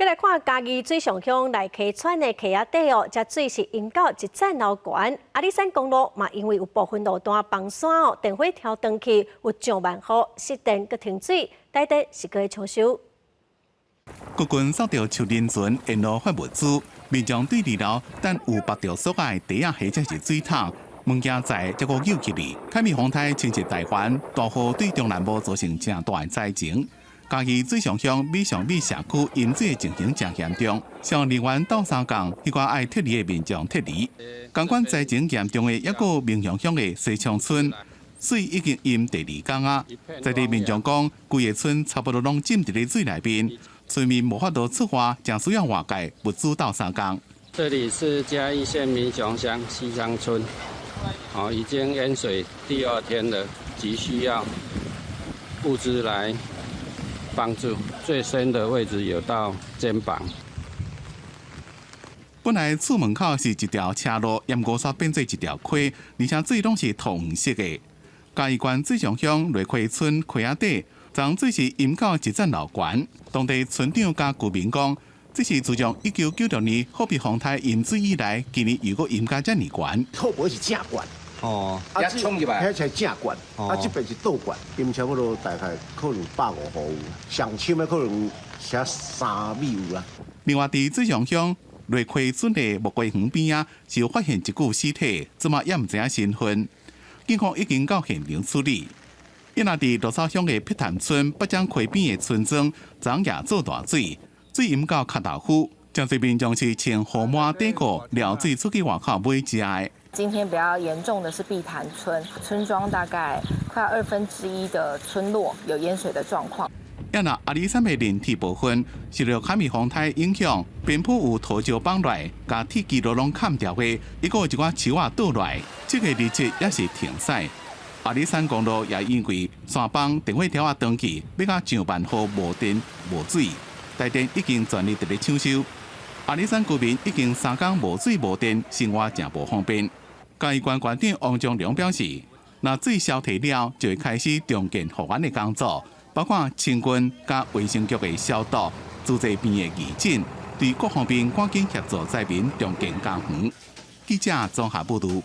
來看嘉義水上鄉內溪村的溪仔底哦，這水是淹到一層樓懸。阿里山公路嘛，因為有部分路段崩山哦，電火柱斷去，有上萬戶失電閣停水，台電是閣咧搶修。國軍掃著樹林船沿路發物資，民眾對二樓等有縛著索仔的袋仔或者是水桶，物件載才閣救起來。卡米風颱侵襲台灣，大雨對中南部造成誠大的災情。嘉義水上鄉美上美社區淹水的情形誠嚴重，消防人員鬥相共，彼寡愛撤離的民眾撤離。仝款災情嚴重的，抑閣有民雄鄉的西昌村，水已經淹第二工啊！在地民眾講，規个村差不多攏浸佇咧水內面，村民無法度出外，誠需要外界物資鬥相共。這裡是嘉義縣民雄鄉西昌村，哦，已經淹水第二天了，急需要物資來幫助。最深的位置有到肩膀。本來厝門口是一條斜路，淹過煞變做一條溪，而且水攏是桃黃色的。嘉義縣水上鄉內溪村溪仔底，昨水是淹到一層樓懸。當地村長佮居民講，這是自從1996年霍比風颱淹水以來，今年又閣淹甲遮爾懸。透薄是正懸。哦，啊，遐衝入來，遐才正懸，啊，這邊是倒懸，淹差不多大概可能150戶有，上深的可能才3米有啦。另外，佇水上鄉內溪村的木瓜園邊仔，是有發現一具屍體，這馬也毋知影身份，警方已經到現場處理。伊若佇鹿草鄉的碧潭村八掌溪邊的村莊，昨夜做大水，水淹到跤頭膚，誠濟民眾是穿雨帽短褲撩水出去外口買食的。今天比較嚴重的是碧潭村，村莊大概快1/2的村落有淹水的狀況。抑若阿里山的林鐵部分受著卡米風颱影響，邊坡有土石崩落來，共鐵支路攏砍掉的，抑閣有一寡樹仔倒落來，這个日子也是停駛。阿里山公路也因為山崩電火柱仔斷去，欲到上萬戶無電無水，台電已經全力佇咧搶修。阿里山居民已經3工無水無電，生活誠無方便。嘉義縣縣長王章龍表示，若水消退了，就會開始重建復原的工作，包括清軍佮衛生局的消毒、自濟邊的義診，對各方面趕緊協助災民重建家園。記者綜合報導。